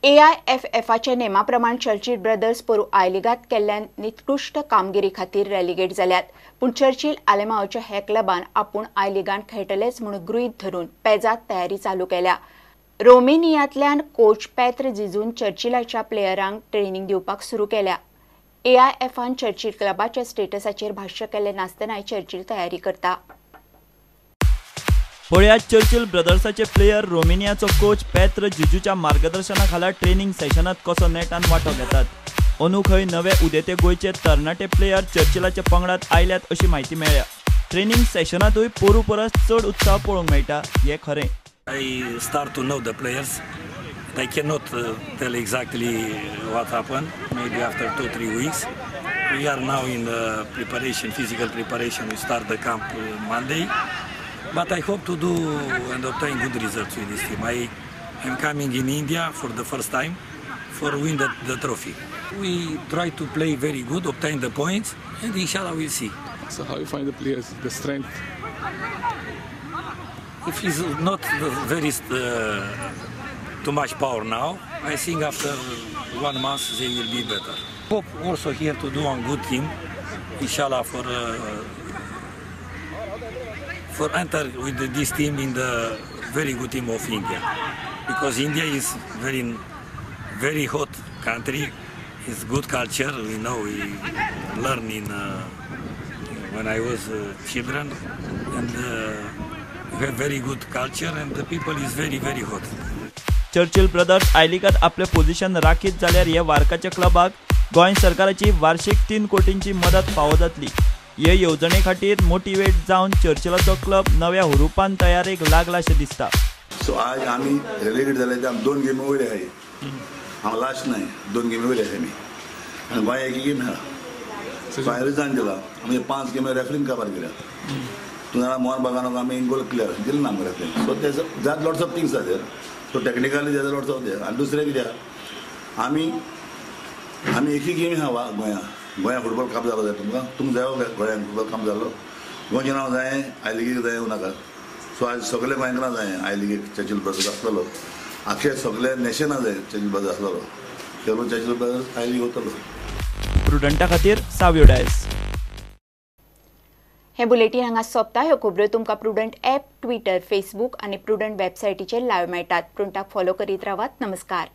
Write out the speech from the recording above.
एआयएफएफाच्या नेमा प्रमाण Churchill brothers पोरू I लिगांत केल्ल्या निकृश्ट कामगिरी खातीर रेलिगेट जाल्यात. पूण चर्चिल आलेमाओच्या हे क्लबान आपूण I लिगांत खेळटलेच म्हूण गृहीत धरून पेजात तयारी चालू केल्या. रोमेनियांतल्यान कोच पेत्र जिजून चर्चिलाच्या प्लेयरांक ट्रेनिंग दिवपाक सुरू केल्या. एआयएफान चर्चिल क्लबाच्या स्टेटसाचेर भाश्य केल्लें नासतनाय चर्चिल तयारी करता. पळयात चर्चिल ब्रदर्साचे प्लेयर रोमेनियाचो कोच पेत्र जिजूच्या मार्गदर्शना खाला ट्रेनिंग सेशनात कसो नेटान वांटो घेतात. अंदू खंय नवे उदेते गोंयचे तरणाटे प्लेयर चर्चिलाच्या पंगडात आयल्यात अशी म्हायती मेळ्ळ्या. ट्रेनिंग सेशनांतूय पोरू परस चड उत्साह पळोवंक मेळटा हें खरें. I start to know the players. I cannot tell exactly what happened. Maybe after 2-3 weeks. We are now in the preparation, physical preparation. We start the camp Monday. But I hope to do and obtain good results with this team. I am coming in India for the first time for win the trophy. We try to play very good, obtain the points, and inshallah we'll see. So how you find the players, the strength? If he's not very too much power now, I think after 1 month they will be better. Hope also here to do a good team, inshallah, for enter with this team in the very good team of India, because India is very, very hot country. It's good culture. We know, we learn in when I was children, and we have very good culture, and the people is very, very hot. Churchill Brothers I लिगांत आपलें position राखीत जाल्यार हे वार्काच्या क्लबाक गोंय सरकाराची वार्षिक 3 कोटींची मदत फावो जातली. हे येवजणे खातीर मोटिवेट जावन चर्चिलाचो क्लब नव्या हुरुपान तयारेक लागला अशें दिसता. सो आज आमी रेलिगेट जाले ते आमी 2 गेमी वयले आहाय. हांव लास्ट न्हय, 2 गेमी वयले आहाय आमी. आनी गोंय एक गेम आहा, गोंय रिजान दिला. आमी 5 गेमी रेफरीन काबार केल्या. तूं जाणा मोहन बागानक आमी गोल क्लियर दिलें ना आमकां रेफरीन. सो ते that lots of things are there. So technically there lots of there. आनी दुसरें कितें आमी आमी एकही गेमी आहा गोंया. गोंया फुटबॉल काम जालो जाय तुमकां, तुमकां जायो गोंयान फुटबॉल काम जालो. गोंयचें नांव जाय I लिगेक जाय नाका. सो आज सगळे गोंयकारां जाय I लिगेक चर्चिल ब्रदर्स आसलेलो, आख्खे सगळे नेशना जाय चर्चिल ब्रदर्स आसलेलो, तेलो चर्चिल ब्रदर्स I league वतलो. प्रुडंटा खातीर सावियो डायस. हे बुलेटीन हांगा सोंपता. ह्यो खबऱ्यो तुमकां प्रुडंट ॲप, ट्विटर, फेसबूक आनी प्रुडंट वेबसायटीचेर लायव्ह मेळटात. प्रुडंटाक फॉलो करीत रावात. नमस्कार.